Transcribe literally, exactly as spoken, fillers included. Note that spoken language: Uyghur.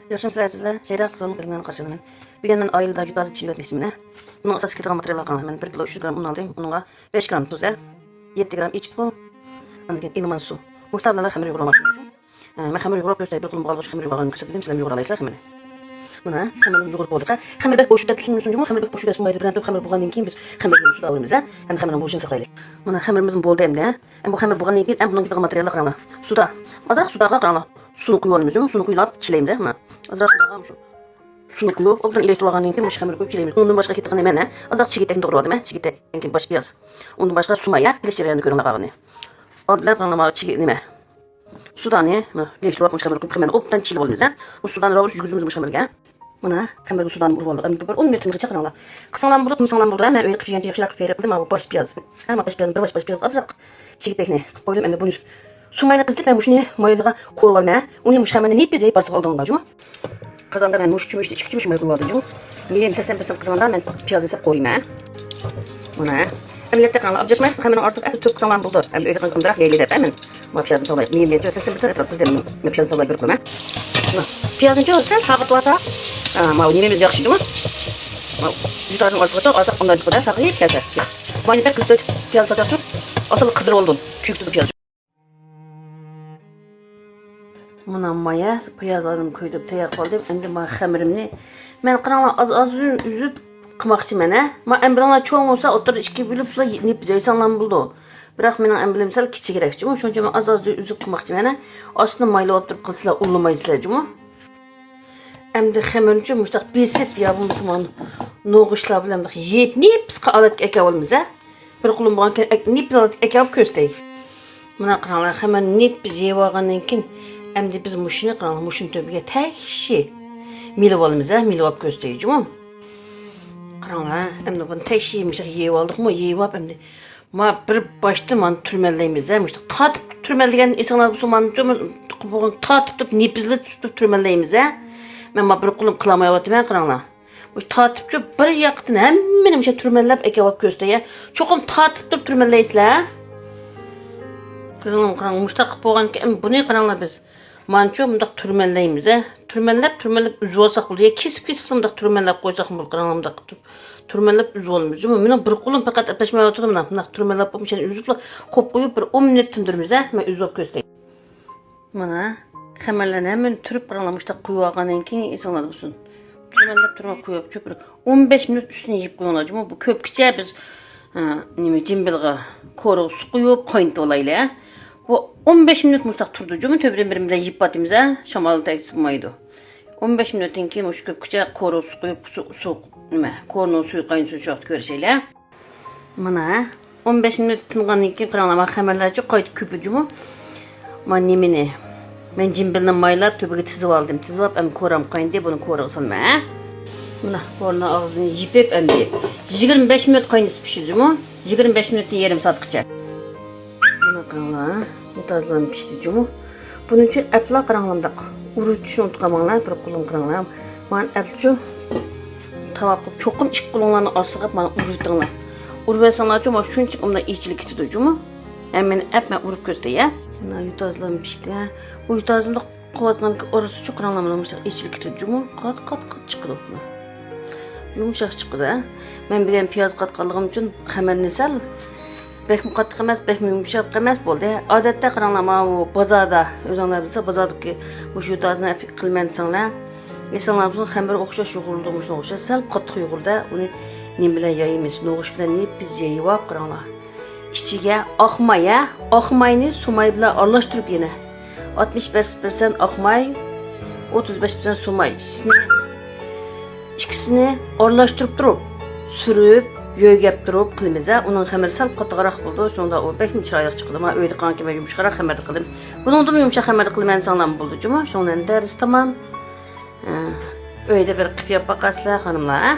ياخشىمۇسىلەر سىزلەر؟ شەيدا قىزىلنىڭ كۆرگىنىڭلارنى قارشى ئالىمەن. بۈگۈن مەن ئائىلىدە جۇت تازا چىلىۋەتمەكچىمەن. بۇنىڭ ئاساسلىق كېتىدىغان ماتېرىياللار قاراڭلار. مەن بىر كىلو ئۈچ يۈز گرام ئۇن ئالدىم. ئۇنىڭغا بەش گرام تۇز، يەتتە گرام ئېچىتقۇ، ئاندىن كېيىن ئىلمان سۇ. مۇشۇلار بىلەن خەمىر يۇغۇرماقچى. ئە، مەن خەمىر يۇغۇراپ كۆرسىتەي، بىر قولۇم بولغان بولسا خەمىر يۇغۇرغاننى كۆرسەتتىم، سىلەرمۇ يۇغۇرالايسىلەر خەمىرنى. مانا خەمىرنى يۇغۇرۇپ بولدۇق. خەمىر بەك بوشىدە تۇتسۇن، شۇنچىمۇ خەمىر بەك بوشىدە سۇ مايلىق بىلەن تۇرۇپ خەمىر بولغاندىن كېيىن بىز خەمىرنى سۇدا ئاۋۇرىمىز. ئەمدى خەمىرنىڭ بوشىنى ساقلايلى. مانا خەمىرىمىز بولدى ئەمدى. ئەمدى بۇ خەمىر بولغاندىن كېيىن ئەمدى بۇنىڭ كېتىدىغان ماتېرىياللار قاراڭلار. سۇدا. ئازراق سۇداغا قاراڭلار. سۇنى قۇيۇۋالىمىز، سۇنى قۇيۇلاپ چىلەيمىز. مانا ئازراق سۇداغا مۇشۇ سۇنى قۇيۇپ، ئوبدان ئېلېكتىرىۋالغاندىن كېيىن مۇشۇ خەمىرنى قۇيۇپ چىلەيمىز. ئۇنىڭدىن باشقا كېتىدىغىنى مانا ئازراق چىگىتەكنى توغرىۋالدىم. چىگىتەكتىن كېيىن باش پىياز. ئۇندىن باشقا سۇ مايا، پىلىش جەريانىدا كۆرۈڭلار قالغىنى. ئالدىن قاراڭلار، مانا چىگىت نېمە؟ سۇدانى، مانا، ئېلېكتىرىۋالغان مۇشۇ خەمىرنى قۇيۇپ خەمىرنى ئوبدان چىلىۋالىمىز. ئۇ سۇدانى راۋۇرۇپ يۈرگۈزىمىز مۇشۇ خەمىرگە. مانا خەمىرگە سۇدانى ئۇرۇۋالدۇق. ئەمدى بىر ئون مىنۇتتىن قېچە قاراڭلار. قىلساڭلارمۇ بولىدۇ، قىلمىساڭلارمۇ بولىدۇ. مەن ئۆيدە قىلىپ يېگەنچە ياخشىراق قىلىپ بېرىپ قىلدىم. مانا بۇ باش پىياز. ھە، مانا باش پىياز، بىر باش، باش پىياز ئازراق چىگىتەكنى قىلىپ قويدۇم. ئەمدى بۇنى سۇ ماينى قىزىتىپ، مەن مۇشۇنى مايلىغا قورۇۋالىمەن. ئۇنى مۇشۇ خەمىرنى نېپىز يەپ بارسا ئالدىڭلار جۇمۇ. قازاندا مەن مۇشۇ چۆمۈچتە ئىككى چۆمۈچ ماي قويۇۋالدىم جۇمۇ. مېيىم سەكسەن پىرسەنت قىزغاندا مەن پىيازنى سەپ قويىمەن. مانا. ئەمەلىيەتتە قاراڭلار، ئابجاش ماي خەمىرنىڭ ئارىسىغا ئەپلىك تۆت قىلساڭلارمۇ بولىدۇ. ئەمدى ئۆيدە قىلغان ئامراق يەيلى دەپ مەن. ما پىيازنى سالاي. مېيىم يەتتە سەكسەن پىرسەنت ئەتراپ قىزدىم. مەن پىيازنى سالاي بېرىپ قويمەن. پىيازنى سەل ساغىتىۋالسا، ما نېمىمىز ياخشى جۇمۇ. ما يۇتارنىڭ ئارىسىغا ئازراق ئۇنداق قىلىپ ساغىيىپ كەلسە. ماينى بەك قىزىتىپ پىياز ساتاقچۇ. ئاسانلا قىزىرىۋالىدۇ. كۆكتىدۇ پىياز. مانا مايا پىيازلارنى كۆيدۈرۈپ تەييار قىلدىم. ئەمدى ما خەمىرىمنى مەن قاراڭلار ئاز-ئاز ئۈزۈپ قىلماقچىمەن ھە. ما ئەمبىرىڭلار چوڭ بولسا ئوتتۇرىدا ئىككى بۆلۈپ نېپىز يايساڭلارمۇ بولىدۇ. بىراق مېنىڭ ئەمبىرىم سەل كىچىكرەك جۇمۇ. شۇنىڭ ئۈچۈن مەن ئاز-ئاز ئۈزۈپ قىلماقچىمەن ھە. ئاستىنى مايلاپ ئولتۇرۇپ قىلسىلا ئۇلىمايسىلەر جۇمۇ. ئەمدى خەمىرنى مۇشۇنداق بېسىپ يا بولمىسا مانا نوغۇچلار بىلەن يېيىپ نېپىز ھالەتكە ئەكەۋالىمىز ھە. بىر قولۇم بولغانكەن نېپىز ھالەتكە ئەكەۋاپ كۆرسىتەي. مانا قاراڭلار، خەمىرنى نېپىز يېيىۋالغاندىن كېيىن ئەمدى بىز مۇشۇنى قاراڭلار، مۇشۇنى تۆپىگە تەكشى مىلىۋالىمىز ھە، مىلىۋاپ كۆرسىتەي جۇمۇ. قاراڭلار، ئەمدى بۇنى تەكشى مۇشۇنداق يېيىۋالدۇقمۇ، يېيىۋاپ ئەمدى ما بىر باشتا مانا تۈرمەللەيمىز ھە، مۇشۇنداق تارتىپ تۈرمەللىگەن ئېسىڭلار بولسا مانا تارتىپ تۇتۇپ نېپىزلىتىپ تۇتۇپ تۈرمەللەيمىز ھە. مەن ما بىر قولۇم قىلالمايۋاتىمەن قاراڭلار. مۇشۇ تارتىپچۇ بىر ياقتىن ھەممىنى مۇشۇ تۈرمەللەپ ئەكەۋاپ كۆرسىتەي ھە. چوقۇم تارتىپ تۇتۇپ تۈرمەللەيسىلەر ھە. كۆزۈڭلارنى قاراڭ، مۇشۇنداق قىلىپ بولغاندىكىن ئەمدى بۇنى قاراڭلار بىز. مانچۇ مۇنداق تۈرمەللەيمىز ھە. تۈرمەللەپ، تۈرمەللەپ ئۈزۈۋالساق بولىدۇ. يا كېسىپ، كېسىپلا مۇنداق تۈرمەللەپ قويساق بولىدۇ. قاراڭلار مۇنداق قىلىپ تۈرمەللەپ ئۈزۈۋالىمىز. جۇمۇ، مېنىڭ بىر قولۇم پەقەت ئەپلەشمەيۋاتىدۇ. مانا، مۇنداق تۈرمەللەپ بولۇپ، مۇشۇنى ئۈزۈپلا قويۇپ قويۇپ، بىر ئون مىنۇت تىندۇرىمىز ھە. مەن ئۈزۈۋاپ كۆرسىتەي. مانا، خەمىرلەرنى ھەممىنى تۈرۈپ قاراڭلار، مۇشۇنداق قويۇۋالغاندىن كېيىن ئېسىڭلاردا بولسۇن. تۈرمەللەپ تۈرمەپ قويۇپ، بىر ئون بەش مىنۇت ئۈستىنى يېيىپ قويۇڭلار. جۇمۇ، بۇ كۆپكىچە بىز، ھە، نېمە، جىمبىلغا كورىغا سۇ قۇيۇپ قاينىتىۋالايلى ھە. بۇ ئون بەش مىنۇت مۇشۇنداق تۇرىدۇ. جۇمۇ، تۆپىدىن بىر بىلەن يېيىپ باتىمىز ھە، شامال تەگسە بولمايدۇ. ئون بەش مىنۇتتىن كېيىن مۇشۇ كۆپكىچە كورىغا سۇ قۇيۇپ، سۇ، سۇ، نېمە، كورىنىڭ سۈيى قاينىسۇن، شۇ ۋاقىت كۆرۈشەيلى ھە. مانا، ئون بەش مىنۇت تىنغاندىن كېيىن قاراڭلار، مانا خەمىرلەرچۇ قايتا كۆپىدى جۇمۇ. مانا نېمىنى، مەن جىمبىلنى مايلاپ، تۈبىگە تىزىۋالدىم. تىزىۋاپ، ئەمدى كورام قاينىدى، بۇنى كورىغا سالىمەن ھە. مانا، كورىنىڭ ئاغزىنى يېپىپ، ئەمدى يىگىرمە بەش مىنۇت قاينىسا پىشىدۇ جۇمۇ. يىگىرمە بەش مىنۇتتىن يېرىم سائەتقىچە. مانا قاراڭلار، مۇنتازىرلام پىشتى جۇمۇ. بۇنىڭ ئۈچۈن ئەپلا قاراڭلار مۇنداق ئۇرۇۋېتىشنى ئۇنتۇماڭلار، بىر قولۇم قاراڭلار. مانا ئەپچۇ تاۋاپ قىلىپ، چوقۇم ئىككى قولۇڭلارنى ئارىسىغا قىلىپ مانا ئۇرۇۋېتىڭلار. ئۇرۇۋەتسەڭلارچۇ مانا شۇنچە ئۇنداق ئېچىلىپ كېتىدۇ جۇمۇ. ھەممىنى ئەپ مەن ئۇرۇپ كۆرسىتەي ھە. مانا يۇتازلام پىشتى ھە. بۇ يۇتازلىق قىلىۋاتقان ئارىسىچۇ قاراڭلار، مانا مۇشۇنداق ئېچىلىپ كېتىدۇ جۇمۇ. قات قات قات چىقىدۇ. يۇمشاق چىقىدۇ ھە. مەن بۈگۈن پىياز قاتقانلىقىم ئۈچۈن خەمىرنى سەل بەكمۇ قاتتىق ئەمەس، بەكمۇ يۇمشاق ئەمەس بولدى. ئادەتتە قاراڭلار، ماۋۇ بازاردا، ئۆزۈڭلار بىلسە، بازاردىكى مۇشۇ يۇتازنى ئەپ قىلىمەن دېسەڭلار. ئېسىڭلار بولسۇن، خەمىرى ئوخشاش يۇغۇرۇلىدۇ، مۇشۇنىڭغا ئوخشاش. سەل قاتتىق يۇغۇرىدۇ. ئۇنى نېمە بىلەن يايىمىز؟ نوغۇچ بىلەن نېپىز يېيىۋاپ قاراڭلار. ئىچىگە ئاق ماي ھە، ئاق ماينى سۇ ماي بىلەن ئارىلاشتۇرۇپ يەنە. ئاتمىش بەش پىرسەنت ئاق ماي، ئوتتۇز بەش پىرسەنت سۇ ماي. ئىككىسىنى، ئىككىسىنى ئارىلاشتۇرۇپ تۇرۇپ، سۈرۈپ، يۆگەپ تۇرۇپ قىلىمىز ھە. ئۇنىڭ خەمىرى سەل قاتتىقراق بولىدۇ، شۇنىڭدا ئۇ بەكمۇ چىرايلىق چىقىدۇ. مانا ئۆيدە قىلغانكىن مەن يۇمشاقراق خەمىردە قىلدىم. بۇنىڭدىمۇ يۇمشاق خەمىردە قىلىمەن دېسەڭلارمۇ بولىدۇ جۇمۇ. شۇنىڭ بىلەن دەرس تامام. ھە، ئۆيدە بىر قىلىپ يەپ باقارسىلەر خانىملار ھە.